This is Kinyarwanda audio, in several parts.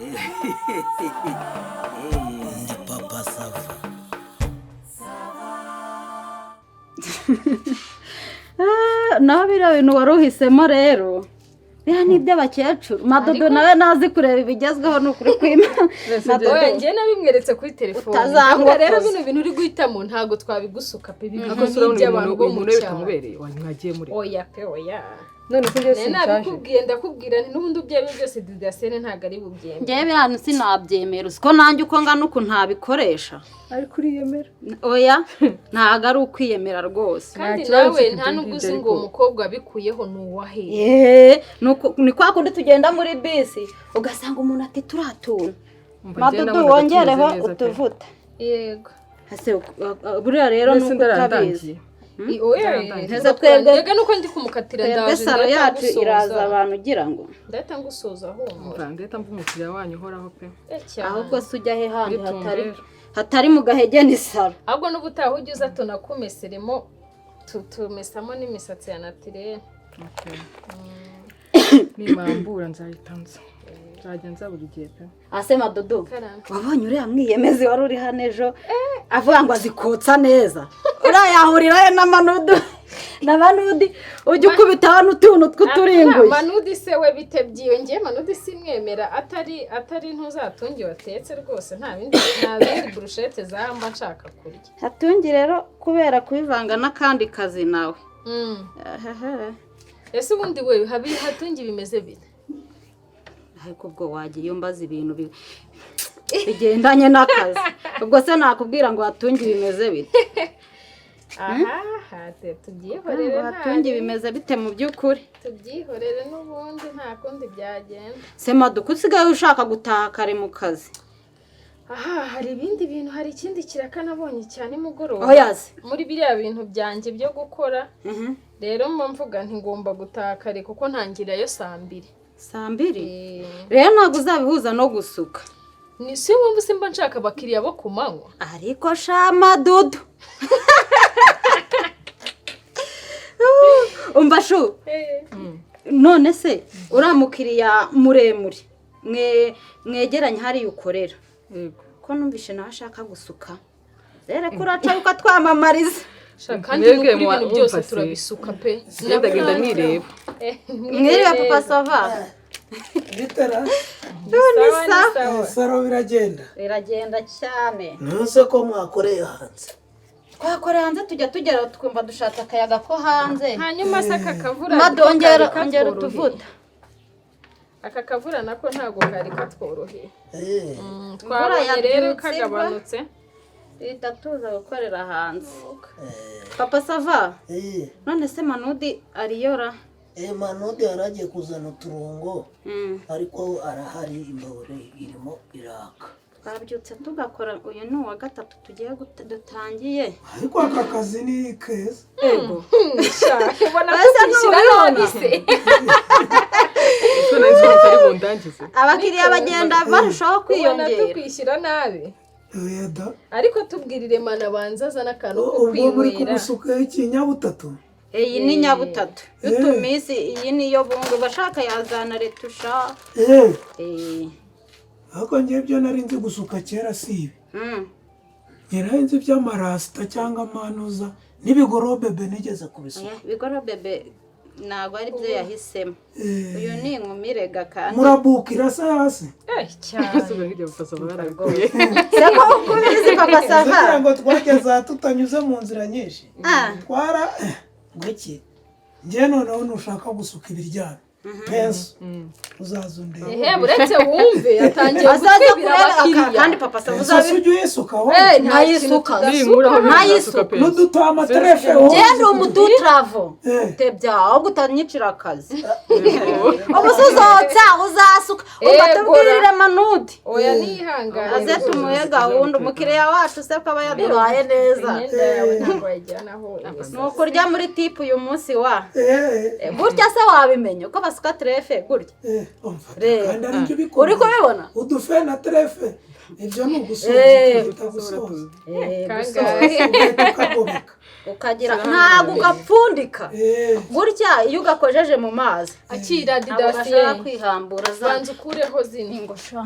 Ndi Papa Sava. Ah, naho biriya bintu wari uhisemo rero, biriya ni iby'abakecuru. Madodo nawe ntazi kureba ibigezweho, ni ukuri kwima Madodo. Oya, njye nabimweretse kuri telefone. Utazangotoza. Ndavuga rero, bino bintu uri guhitamo ntabwo twabigusuka pe, ibi Ariko bintu se ni urabona uyu iby'abantu muntu bo uyu mu muntu we cyaro. Bitamubereye, mwagiye muri Oya pe, oya. None se njye Nari sinshaje? nabikubwiye, ndakubwira nti n'ubundi ibyo ari byo byose Didasene ntabwo ari bubyemere. Njyewe biriya bintu sinabyemera. Uzi ko nanjye uko ngana uku ntabikoresha? Ariko uriyemera. Oya, ntabwo ari ukwiyemera rwose. Kandi Nta kibazo nawe mfite nta ibyo nubwo ngibyo, uzi ngo ariko uwo mukobwa wabikuyeho ni uwahe? Yeee, ni kwa kundi tugenda muri bisi ugasanga umuntu ati turiya tuntu. Umva, njye Madudu, nabonaga wongereho tumeze neza pe. utuvuta. Yego. Ese buriya rero Mbese nuko utabizi? ndarandangiye. Oya. Nteze twebwe- Rega nuko ndi kumukatira. Twebwe Ndaje saro ndahita yacu ngusoza. iraza abantu ugira ngo Ndahita ngusoza, humura. Umva, ndahita mva umukiriya wanyu uhoraho pe. Eh, cyane. Ahubwo se ujya he handi Witumbe hatari rero. hatari mu gahegeni saro? Ahubwo n'ubutaha ujya uza tunakumeseremo, tumesamo n'imisatsi ya naturelle. Okay. Nimambura nzahita nza, nzajya nza buri gihe pe. Ase Madudu, Karame. wabonye uriya mwiyemezi wari uri hano ejo avuga ngo azikotsa neza? Uriya yahurirayo na Manudu na Manudi, ujya ukubitaho n'utuntu tw'uturinguye. Manudi se we bite byiyongeye? Manudi simwemera, atari ntuzatunge watetse rwose, nta bindi, nta zindi burushete zamba nshaka kurya. Hatungi rero kubera kubivanga n'akandi kazi nawe. Ehehe. Ese ubundi we habi Hatungi bimeze bite? Ariko ubwo wagiye umbaza ibintu bigendanye n'akazi, ubwo se nakubwira ngo Hatungi bimeze bite? Aha hate tubyihorere. Ngo Hatungi Nta bimeze bite mu by'ukuri? Tubyihorere n'ubundi nta kundi byagenda. Se Maduka, usigaye ushaka gutaha kare mu kazi? Aha hari ibindi bintu, hari ikindi kiraka nabonye cyane nimugoroba. Oya se. Muri biriya bintu byanjye byo gukora rero, mba mvuga nti ngomba gutaha kare kuko ntangirayo saa 2. Saa 2? Eh. Rero ntabwo uzabihuza no gusuka. Ni si yo mpamvu simba nshaka abakiriya bo ku manywa. Ariko sha Madudu, umva shu, none se uriya mukiriya muremure mwe mwegeranye hariya ukorera, Yego. ko numvishe nawe ashaka gusuka rero, ko uraca ukatwamamariza? Sha, kandi ni Mwebwe ukuri ibintu byose mwumva se. turabisuka pe. Ndagenda nireba. Mwiriwe, Papa Sava. Bitara. Ni sawa. Saro biragenda? Biragenda cyane. Ntuze ko mwakoreye hanze? Twakoreye hanze, tujya tugera twumva dushatse akayaga ko hanze. Hanyuma se aka kavura Mado, niko ongera kari ongera katworoheye. utuvuta. Aka kavura nako ntabwo kari katworoheye. Twabonye rero Yabyutse igwa. kagabanutse. Duhita tuza gukorera hanze. Papa Sava, none se Manudi ariyora? Manudi yari agiye kuzana uturungo, ariko arahari, imbabura irimo iraka. Twabyutse tugakora, uyu ni uwa gatatu tugiye dutangiye. Ariko aka kazi ni keza. Ego. Sha, ubona Ese tukwishyura ntubibona? none se? Ese nari nzi ko mutari bundangize. Abakiriya bagenda barushaho Ubona kwiyongera. tukwishyura nabi. Oya da. Ariko tubwirire mana, abanza azana akantu ko Ubwo muri kwinywera. kumusukaho ikinyabutatu? Iyi ni nyabutatu y'utumisi, iyi niyo bungu, bashaka yazana retusha. Ariko njyewe ibyo nari nzi gusuka kera si ibi. Njye nari nzi iby'amarasita cyangwa amanuza n'ibigorobebe, nigeze kubisuka. Oya, bigorobebe ntabwo ari byo yahisemo. Uyu ni inkumi rega kandi. Murabukira se hasi? Eh, cyane. Ese ubwo nk'ibyo Papa Sava barabikuye? Se ko ukubizi, Papa Sava? Kugira ngo twageze aha tutanyuze mu nzira nyinshi. Ah. Twara ngo iki, njye noneho nushaka gusuka ibiryamye penso, uzaza undebe. Ehe, buretse wumve, yatangiye Azaza gutwibira kureba abakiriya. kandi Papa Sava Penso uzabi se ujya uyisuka wowe? Eh, nta kintu Ntayisuka. Ninkuraho tudasuka. ntasuka pe. N'udutama terefe wowe? Genda umudutravo. Tebya ahubwo utanyicira akazi. Ubu se uzotsa, uzasuka, umva. Ego. Tubwirire Manudi Oya, nihangane aze rwose. tumuhe gahunda. Umukiriya wacu se ko aba yaduhaye neza? Imyenda yawe ntabwo wayijyana aho. Ni ukurya muri tipu uyu munsi wa gutya se wabimenya uko basuka terefe gutya? Umva, Reba. kandi ari byo ubikora. Uri kubibona? Udufe na terefe, ibyo ni ugusoza. Tubyita gusoza. Kangahe? Ugahita ukagobeka. Ukagira ntabwo ugapfundika gutya iyo ugakojeje mu mazi, Akira ntabwo gashobora Didasiye. kwihambura za Banza ukureho zino. Ingosha.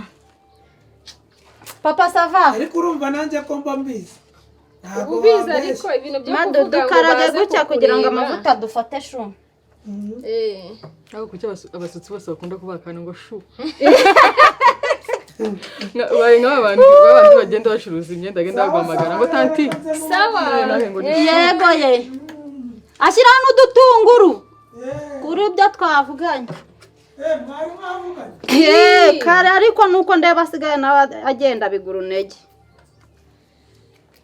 Papa Sava. Ariko urumva nanjye ko mba mbizi, ntabwo Ubizi. wambeshya. Ariko ibintu byo Madu, kuvuga ngo dukarage baze gutya kugira ngo kukureba. amavuta dufate shu. Ariko kuki abasutsi bose bakunda kuvuga akantu ngo shu? Ubaye nk'aba bantu babandi bagenda bacuruza imyenda, bagenda baguhamagara ngo tanti. Sawa. Nawe ngo ni shu. Yego ye, ashyiraho n'udutunguru kuri ibyo twavuganye. Mwari mwavuganye? Eh, kare, ariko nuko ndeba asigaye nawe agenda bigura intege.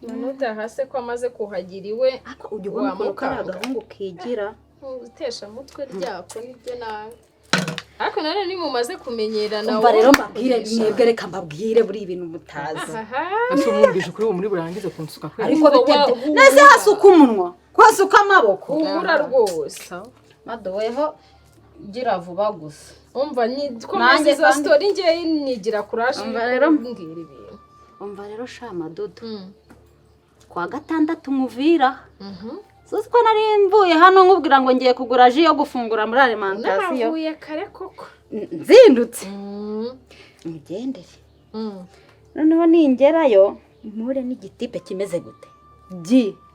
Manuda hase ko amaze kuhagira iwe. Ariko ujya ubona ukuntu kariya Wamukanga. gahungu kigira. Gutesha mutwe ryako nibyo nabi, ariko nanone nimumaze kumenyerana. Umva rero mbabwire mwebwe, reka mbabwire buri ibintu mutazi. Aha. Ese umwumvise ukuri ubu muri burangize kunsuka kweli? Ariko bitebye nese hasuka umunwa ko hasuka amaboko? Humura rwose. Madoweho gira vuba gusa. Umva ni Nanjye komeza izo kandi- story, ngewe nigira kuraje. Umva rero. Mbwira ibintu. Umva rero sha Madudu, kwa gatandatu nkuvira, suzi ko nari mvuye hano nkubwira ngo ngiye kugura jus yo gufungura muri alimentation. Nahavuye kare koko. Nzindutse mugendere. Noneho ningerayo mpure n'igitipe kimeze gute,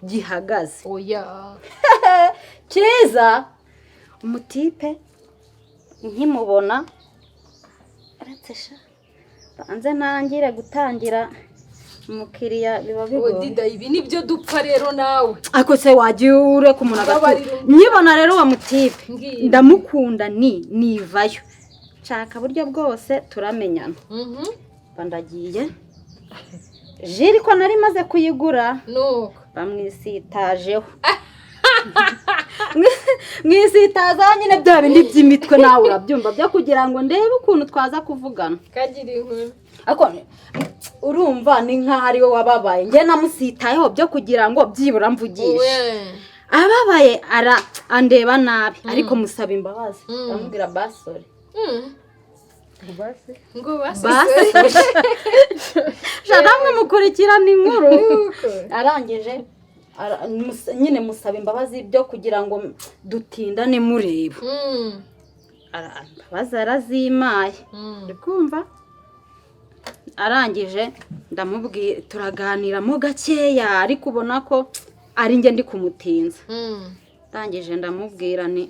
gihagaze Oya. cyiza. Umutipe nkimubona, uretse sha banze ntangire gutangira umukiriya biba bigoye. Dida, ibi nibyo dupfa rero nawe. Ariko se wagiye ureka umuntu agatura? Babarira. Nkibona rero uwo mutipe, Ngiye. ndamukunda, ni nivayo nshaka buryo bwose turamenyana. Mba ndagiye, jus ko nari maze kuyigura, Nuko bamwisitajeho, mwisitazaho nyine bya bindi by'imitwe nawe urabyumva, byo kugira ngo ndebe ukuntu twaza kuvugana. Kagira inkuru. Ariko urumva ni nk'aho ari we wababaye, njye namusitayeho byo kugira ngo byibura mvugishe. Ababaye ara andeba nabi, ariko musaba imbabazi, ndamubwira basore. Ngo basi. Basi namwe mukurikirana inkuru. Nuko. Arangije nyine musaba imbabazi byo kugira ngo dutindane mureba. Imbabazi arazimaye. Uri kumva, arangije ndamubwira, turaganiramo gakeya, ariko ubona ko ari njye ndi kumutinza. Ndangije ndamubwira ni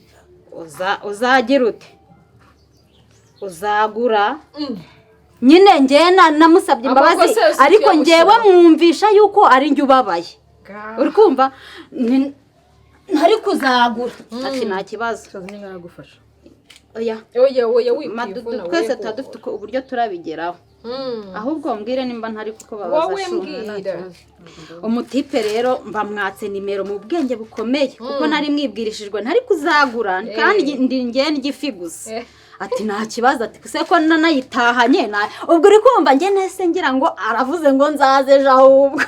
uzagira ute, uzagura? Nyine njye namusabye imbabazi, Amakosa yose ariko njyewe tuyamushyiraho. Mwumvisha yuko ari njye ubabaye. Uri kumva, ntari kuzagura, ati nta kibazo. Saza nyine aragufasha. Oya. Oya, oya. Madudu, Wikwivuna. twese tuba dufite uburyo turabigeraho. Ahubwo mbwire nimba ntari kuko babaza. Wowe Shu. mbwira. Umutipe rero mba mwatse nimero mu bwenge bukomeye, kuko nari mwibwirishijwe ntari kuzagura kandi ndi njye n'igifi gusa. Ati nta kibazo, ati se ko nanayitahanye ubwo uri kumva njye nese ngira ngo aravuze ngo nzaze ejo, ahubwo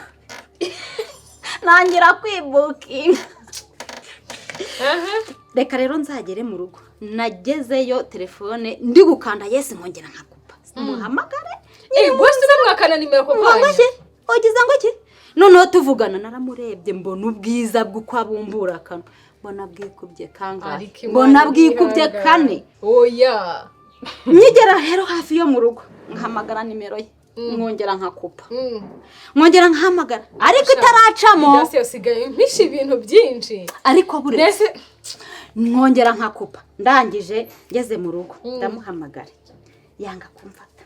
nangira kwibukinga. Reka rero nzagere mu rugo. Nagezeyo telefone ndi gukanda yes, nkongera nkakupa, muhamagare. Eh, gusa unamwakana nimero ako Ngo kanya? Iki ugize ngo iki? Noneho tuvugana, naramurebye mbona ubwiza bw'uko abumbura akanwa, mbona bwikubye kangahe? Ariko Imana Mbona bwikubye ihangane. kane. Oya. Nkigera rero hafi yo mu rugo, nkahamagara nimero ye, nkongera nkakupa, nkongera nkahamagara ariko itaracamo. Dasi yasigaye mpisha ibintu byinshi. Ariko buretse. Mbese Nkongera nkakupa. Ndangije ngeze mu rugo ndamuhamagara, yanga kumfata.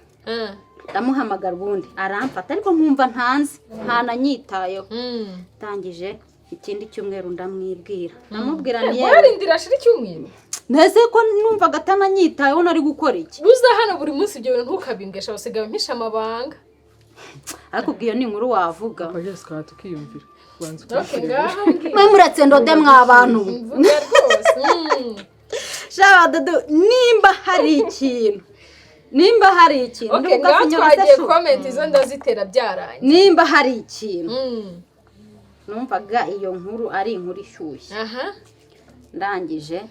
Ndamuhamagara ubundi aramfata, ariko nkumva ntanzi, ntananyitayeho. Ndangije ikindi cyumweru ndamwibwira, ndamubwira ni yewe. Wararindira ashira icyumweru? Ntese ko numvaga atananyitayeho, nari gukora iki? Uza hano buri munsi, ibyo bintu ntukabimbwesha, usigaye umpisha amabanga. Ariko ubwo iyo ni inkuru wavuga. Oya, tukaba tukiyumvira, ubanza Okay, ukabikorera. ngaho mbwira. Mwe muretse ndode mwa bantu. Mvuga rwose. Shaba Dudu, nimba hari ikintu, nimba hari ikintu Okay, nubwo ngaho afinyora twagiye se shu. comment, izo ndazitera byarangiye. Nimba hari ikintu, numvaga iyo nkuru ari inkuru ishyushye. Ndangije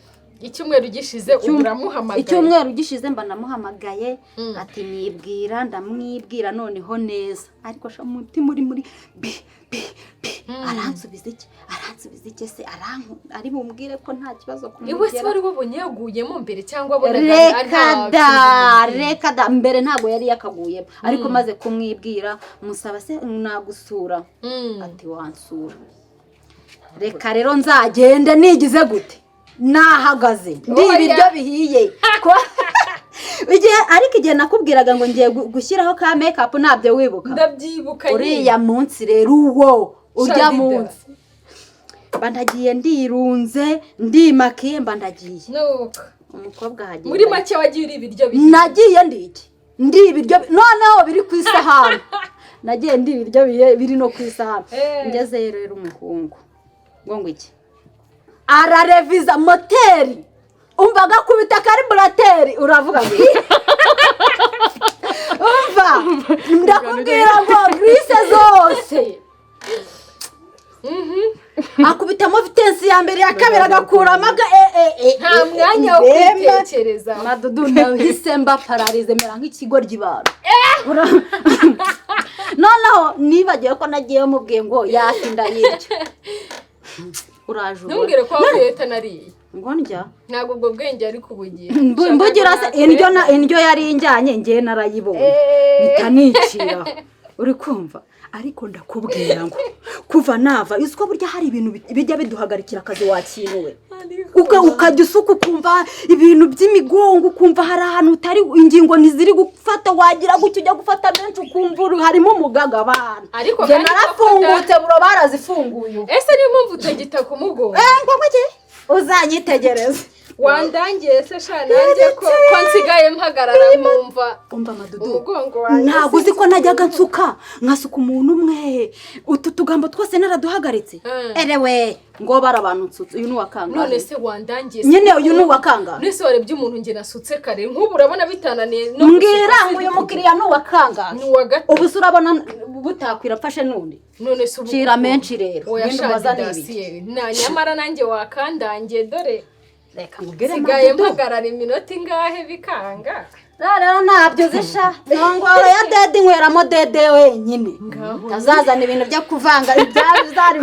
Icyumweru gishize uramuhamagaye. Icyumweru gishize mba ndamuhamagaye, ati nibwira, ndamwibwira noneho neza, ariko sha umutima uri muri bi bi bi. iki, aransubiza iki, aransubiza iki se, arankunda, ari bumbwire ko nta kibazo Iwe se kumugera. Wari wabonye yaguyemo mbere cyangwa wabonaga Reka nta da, kintu? reka da, mbere ntabwo yari yakaguyemo, ariko maze kumwibwira, musaba se nagusura, ati wansura. Reka rero nzagende nigize gute, nahagaze ndi Oya. ibiryo bihiye. Igihe, ariko igihe nakubwiraga ngo ngiye gushyiraho ka makeup, ntabyo wibuka? Ndabyibuka nyine. Uriya munsi rero, uwo urya Shadida. munsi mba ndagiye, ndirunze, ndimakiye, mba ndagiye. Nuko umukobwa ahagenda. Muri make wagiye uri ibiryo bihiye. Nagiye ndi iki, ndi ibiryo noneho biri ku isahani. Nagiye ndi ibiryo biri no ku isahani. Ngezeyo rero, umuhungu ngo iki, arareviza moteri, umva, agakubita carburateur, uravuga ngo iki? Umva, ndakubwira ngo graisse zose akubitamo, vitesse ya mbere, ya kabiri, agakuramo aga Nta mwanya wo kwitekereza. Madudu, nahise mba paralysé, mera nk'ikigoryi bantu. Noneho nibagiwe ko nagiye mubwiye ngo yatinda yirya, uraje ubona. Ntumbwire ko wavuye utanariye. Ngo ndya? Ntabwo ubwo bwenge ari kubugira. Mbugira se indyo na indyo yari injyanye, ngewe narayibonye, mpita niciraho, uri kumva? Ariko ndakubwira ngo kuva nava, uzi ko burya hari ibintu bijya biduhagarikira akazi, wakinuwe, ukajya usuka ukumva ibintu by'imigongo, ukumva hari ahantu utari, ingingo ntiziri gufata, wagira gutya ujya gufata menshi ukumva harimo umugaga abana. Ariko Njye kandi narafungutse, buro barazifunguye ubu. Ese niyo mpamvu utagita ku mugongo? Eh, ngo iki, uzanyitegereze. Wandangiye se sha nanjye ko nsigaye mpagarara nkumva Umva Madudu, umugongo wanjye. Ntabwo uzi ko najyaga nsuka, nkasuka umuntu umwe, utu tugambo twose naraduhagaritse. Erewe ngo bara abantu nsutse, uyu ni uwakangahe? None se wandangiye se? Nyine uyu ni uwakangahe? None se warebye umuntu njye nasutse kare, nk'ubu urabona bitananiye no Mbwira gusuka? ngo uyu mukiriya ni uwakangahe? Ni uwa gatatu. Ubu se urabona butakwira mfashe n'undi? None se ubu Cira menshi rero. Oya. Ibindi Sha ubaza ni ibiki? Didasiye na nyamara nanjye wakandangiye dore. Reka nkubwire, Nsigaye Madudu. mpagarara iminota ingahe bikanga. Rero ntabyo zisha nkongoro ya dede, inyweramo dede wenyine, utazazana ibintu byo kuvanga ibya zari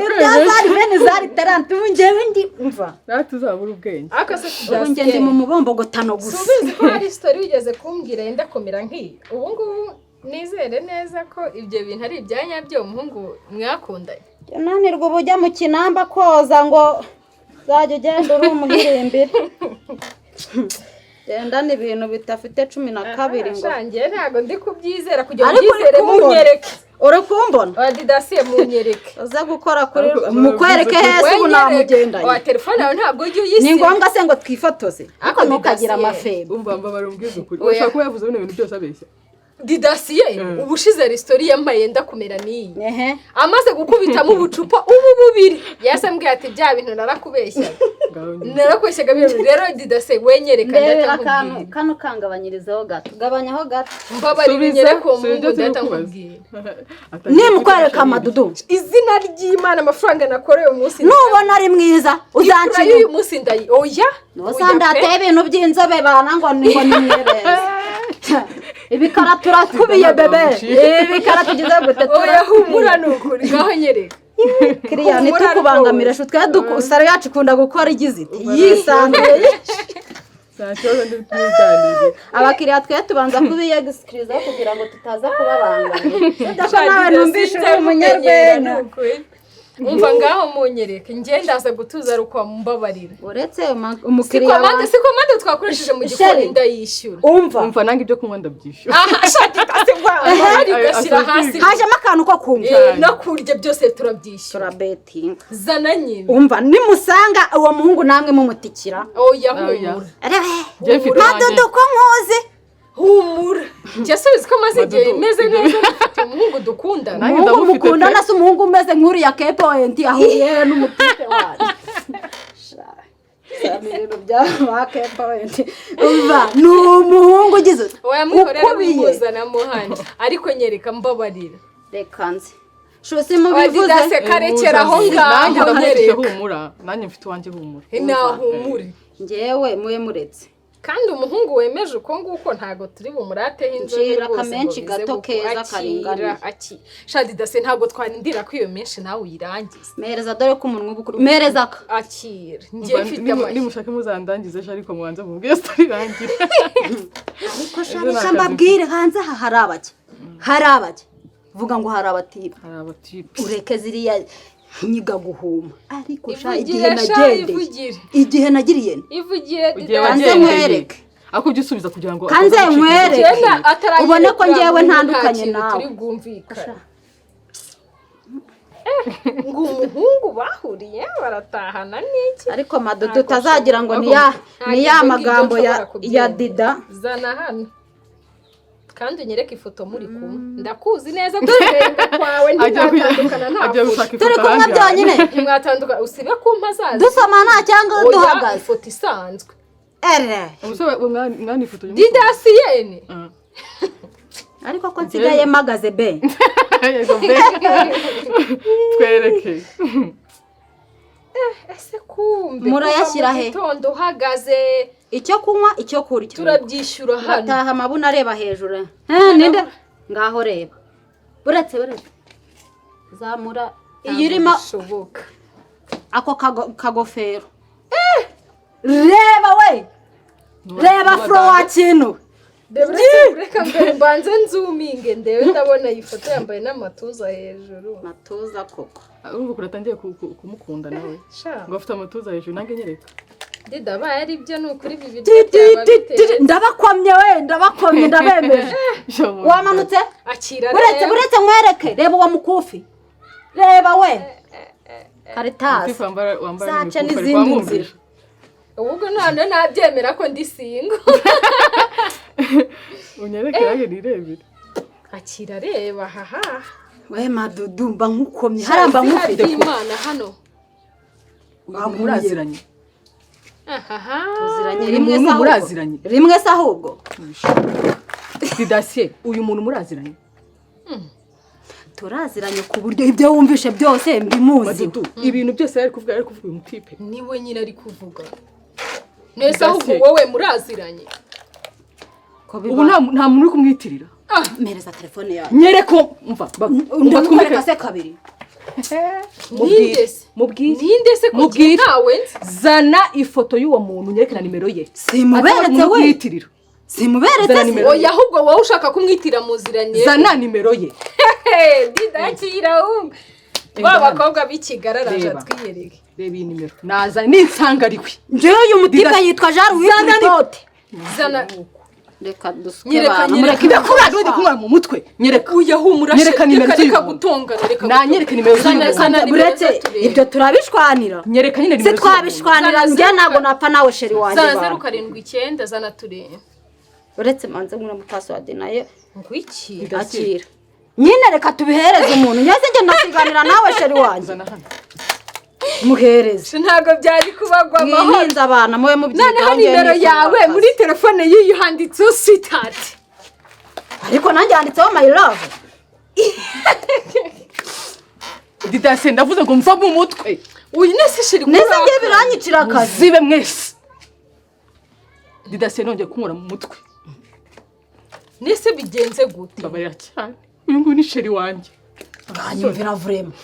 ibya zari bene zari taranti. Ubu njyewe ndi, mva. Natwe tuzabura ubwenge. Ariko se Ubu njye ndi mu mubombogotano gusa. Subizi ko hari story wigeze kumbwira yenda kumera nk'iyi? Ubu ngubu nizere neza ko ibyo bintu ari ibya nyabyo, umuhungu mwakundanye. Nanirwa uba ujya mu kinamba koza ngo uzajya ugenda uri umuhirimbiri, gendana ibintu bidafite 12 ngo. Shangiye ntabwo ndi kubyizera kugira ngo Ariko uri ubyizere kumbona. munyereke. Uri kumbona? Oya Didasiye, munyereke. Uze gukora kuri Ariko- mukwereke hese ubu namugendanye. Oya, telefone yawe ntabwo ujya uyisiba. Ni ngombwa se ngo twifotoze? Ariko Ariko ntukagira Didasiye. amafembe. Umva, mbabara umbwize ukuri. Oya. Ushobora kuba yavuze bino bintu byose abeshya. Didasiye, ubushize hari story yambaye yenda kumera n'iyi. Ehe. Amaze gukubitamo ubucupa ubu bubiri, yahise ambwira ati bya bintu narakubeshyaga. Ngaho nyine. Narakubeshyaga bino bintu. Rero Didase, wenyereka. Ndebera Ndahita akantu nkubwira. kano, kangabanyirizeho gato, gabanyaho gato. Mbabarira. Subiza, Unyereke uwo subiza muhungu, ibyo turi ndahita kubaza. nkubwira. Atangiye Nimukwereka kwikoresha. Amadudu. Izina ry'Imana, amafaranga nakoreye umunsi Nubona ari mwiza Ifura uzancira. y'uyu munsi ndayi, oya. Ntusandateye ibintu by'inzobe bana ngo ni ngo ni mwebeza ibikara turakubiye bebe, ibikara tugize gute? Oya, humura, ni ukuri, ngaho nyereka. Kiriya Humura. ntitukubangamire shu, twe saro yacu ikunda gukora igize iti yisanzuye. Nta kibazo, ndi tuganiriye. Abakiriya twe tubanza kubiyegisikiriza kugira ngo tutaza kubabangamira. Sibyo ko nawe numvishe uri umunyarwenya? Umva, ngaho munyereke, njye ndaza gutuza ari uko mbabarira. Uretse Si umukiriya commande, si commande twakoresheje mu gikoni? Sheri. Ndayishyura. Umva. Umva, nange ibyo kunywa ndabyishyura. Aha shati tase ugashyira hasi. Hajemo akantu ko kunywa. Eh, no kurya byose turabyishyura. Turabetinga. Zana nyine. Umva, nimusanga uwo muhungu namwe mumutikira. Oya, Oya. humura. Rebe. Njye mfite uwanjye. Madudu, ko nkuzi. Humura, njye subizi ko maze igihe Madudu. meze neza, mfite umuhungu dukundana. Nanjye Umuhungu ndamufite pe. mukundana se, umuhungu umeze nk'uriya kepoyenti ahuriye n'umutipe wanyu? Sha, ibintu bya ba kepoyenti. Umva, ni umuhungu ugize Oya, mwihorere. ukubiye. Mumuzanamo hano, ariko nyereka, mbabarira. Reka nze shusi mubivuze. Didase, karekera aho ngaho. Nanjye ndamufite. Nyereka. Humura, nanjye mfite uwanjye, humura. Nahumure. Njyewe muye muretse. Kandi umuhungu wemeje uko nguko ntago turi bumurateho inzobe Ncira rwose ngo akamenshi bize gato guku- keza akira, karinganiye. Sha Didasi, ntabwo twarindira ko iyo menshi nawe uyirangiza. Mpereza, dore ko umunwa uba ukuri, mpereza aka. Akira, njye mfite amashyi. Nimushake muzandangize ejo, ariko mubanze mubwire story irangira. Ariko Ejo sha, ni reka akazi. mbabwire, hanze aha hari abake, hari abake, vuga ngo hari abatipe. Hari abatipe. Ureke ziriya nyiga guhuma, ariko sha, igihe Ivugire sha, nagendeye, ivugire. igihe nagiriye Ivugire. Ugiye Didasi. Kanze wagendeye. nkwereke. Ariko ujye usubiza kugira ngo Kanze ataza gucika nkwereke. intege. Genda ataragera Ubone ko kuri njyewe abo ntandukanye nta kintu nawe. turi bwumvikane. Ngo umuhungu bahuriye baratahana n'iki? Ariko Madudu, utazagira ngo ni ya Ntabwo ni ya ibyo ngibyo magambo ya nshobora kubyemera. ya Dida. Zana hano kandi unyereke ifoto muri kumwe, ndakuzi neza gusenga kwawe. Agiye Ntimwatandukana nta agiye foto. gushaka ifoto Turi kumwe ahandi hantu. byonyine. Ntimwatandukana, usibe kumpa zazi. Dusomana cyangwa Oya, duhagaze? ifoto isanzwe. Ere. Ubuse mwanifotoje? Didasiyene. Ariko ko nsigaye mpagaze be? Yego be, twereke. Ese kumbe Murayashyira kuva mu he? gitondo uhagaze. Icyo kunywa, icyo kurya. Turabyishyura hano. Urataha amabuno areba hejuru. Eh, ninde ngaho? Reba, buretse, buretse, zamura iyi irimo. Bishoboka. Ako kagofero, reba we, reba furo wa kintu. Reka mbere mbanze nzuminge ndebe, ndabona iyi foto yambaye n'amatuza hejuru. Matuza koko. Urumva ukuntu atangiye kumukunda nawe. Sha. Ngo afite amatuza hejuru, nange nyereka. Dida, abaye ari byo, ni ukuri ibi biryo Ti, ti, byaba ti, ti, bitetse. Ndabakomye we, ndabakomye, ndabemeje. Wamanutse. Akira Buretse. rero. Buretse nkwereke, reba uwo mukufi, reba we karitasi. Wambara Zaca n'imikufi, ariko n'izindi wamwumvisha. nzira. Ubwo none nabyemera ko ndi single. Unyereke nange nirebere. Akira, reba haha. We Madudu, mba nkukomye haramba nkufite. Imana hano. Muraziranye? Ahaha. Tuziranye Uyu rimwe muntu se ahubwo. muraziranye? Rimwe se ahubwo. Didasiye, uyu muntu muraziranye? Turaziranye ku buryo ibyo wumvishe byose mbimuzi. Madudu, ibintu byose yari kuvuga, yari kuvuga uyu mutipe. Niwe nyine ari kuvuga neza ahubwo. Wowe muraziranye? Ko Ubu biba nta muntu uri kumwitirira. Mpereza telefone yawe. Nyereko mva umva. Ndamukwereka se kabiri? Ninde se? Mubwire. Ninde se ko Mubwire. ntawe nzi? Zana ifoto y'uwo muntu, nyereke na nimero ye. Simuberetse Atari umuntu we. kumwitirira. Simuberetse Zana se. nimero. Oya, ahubwo wowe ushaka kumwitira muziranye. Zana nimero ye. Dida, akira wumva ba bakobwa b'ikigararaje. Reba. Twiyereke. Reba iyi nimero, naza ninsanga ari we. Njyewe uyu mutipe yitwa Jean Louis Tote. Zana. Reka dusuke Nyereka, abantu. nyereka. Mureke. Ndakura ndi kumwara mu mutwe, nyereka. Uya humura. Nyereka nimero reka z'uyu reka muntu. gutongana, reka. Nanyereke nimero z'uyu Zana- muntu. zana nimero Buretse. ze turebe. Ibyo turabishwanira. Nyereka nyine Si nimero z'uyu muntu. twabishwanira. Zana Njye zeru ntabwo napfa nawe chéri wanjye Zana bana. 079, zana turebe. Uretse manze nkuramo password nayo. Ngo iki? Akira nyine, reka tubihereze umuntu nyeze, njye nakiganira nawe chéri wanjye. Zana hano. Muhereze. Ntabwo byari kubagwa amahoro. Mwihinze abana mube mubyitaho. Noneho Njyewe nimero nifuza yawe akazi. muri telefone y'iyi handitseho sweetheart. Ariko nanjye handitseho my love. Didasiye, ndavuze ngo mva mu mutwe. Uyu nese chéri? Nese njye biranyicira akazi. Zibe mwese. Didasiye, nongeye kunkura mu mutwe. Nese bigenze gute? Mbabarira cyane, uyu nguyu ni chéri wanjye. Uranyumvira vraiment.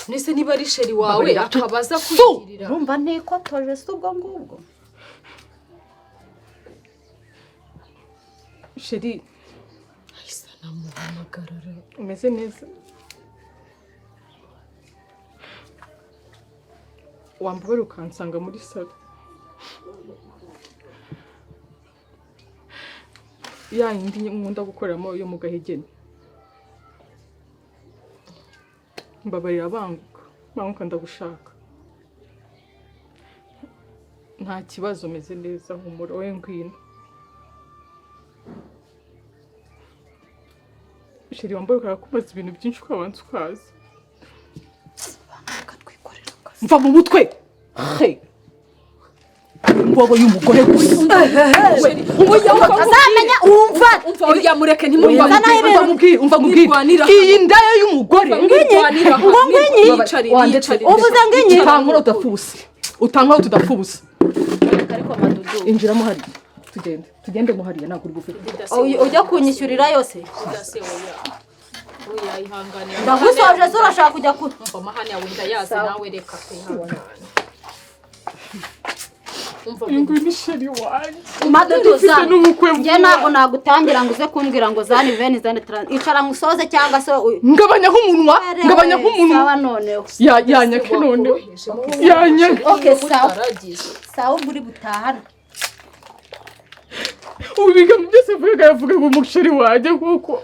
Nese niba ari chéri wawe Mbabarira. akaba aza Su! kwigirira. Urumva ntikotoje si ubwo ngubwo? Chéri. Ahise anamuhamagara rero. Umeze neza? Wambabarira ukansanga muri salon ya yindi nkunda gukoreramo yo mu Gahegene. Mbabarira, banguka, banguka, ndagushaka. Nta kibazo, meze neza, humura, wowe ngwino. Chéri, wambaye ukarakubaza ibintu byinshi, ukabanza ukaza. Reka twikorere akazi. Mva mu mutwe he, imbobo y'umugore gusa. Utazamenya wumva. Umva, oya, mureke, ntimumva. Umva nawe. Umva nkubwire, umva nkubwire. Nirwanira. Iyi ndaya y'umugore. Mwirwanira. Ngo ngwinyi? Yicarire, Wandetse. yicarire. Uvuze ngwinyi? Utankora udapfa ubusa, utankora tudapfa ubusa. Reka ariko Madudu. Injiramo hariya, tugende, tugende mo hariya, ntabwo uri bufite. Ujya kunyishyurira yose? Udase, oya, oya, ihangane. Ndagusoje se urashaka kujya ku Umva, amahane yawe ndayazi nawe, reka twihangane. Umva. Ngo ni chéri wanjye. Madudu. Mfite Zana n'ubukwe njye vuba. ntabwo nagutangira ngo uze kumbwira ngo zani veni zani taranti. Icara ngusoze cyangwa se Ngabanyaho umunwa, ngabanyaho umunwa. Sawa noneho. Yanyake noneho, yanyake. Okay, sawa. Utaragize. Sawa, ubwo uri butahane. Ubu ibigambo byose avugaga, yavuga ngo umuchéri wanjye kuko.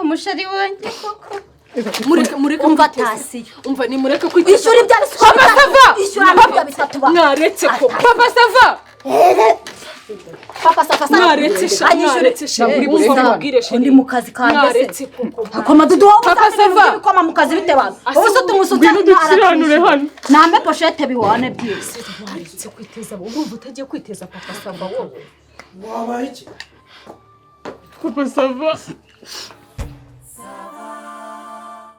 Umuchéri wanjye koko. Mureke, mureke. Umva, tasiyo. Umva, nimureke kwiteza. Ishyura ibya biswa. Papa Sava! Ishyura ibyo bitatu ba. Mwaretse ko Papa Sava. Papa Sava. Mwaretse sha, mwaretse sha. Umva mubwire, chéri. Undi mu kazi kanjye se. Mwaretse koko. Ako Madudu, wowe Papa uzana ibintu Sava! by'ibikoma mu kazi bite bantu? Wowe se tumusutse. Ngwino dukiranure hano. Nampe pochette biwane byose. Waretse kwiteza, urumva utagiye kwiteza Papa Sava wowe? Wabaye iki? Papa Sava.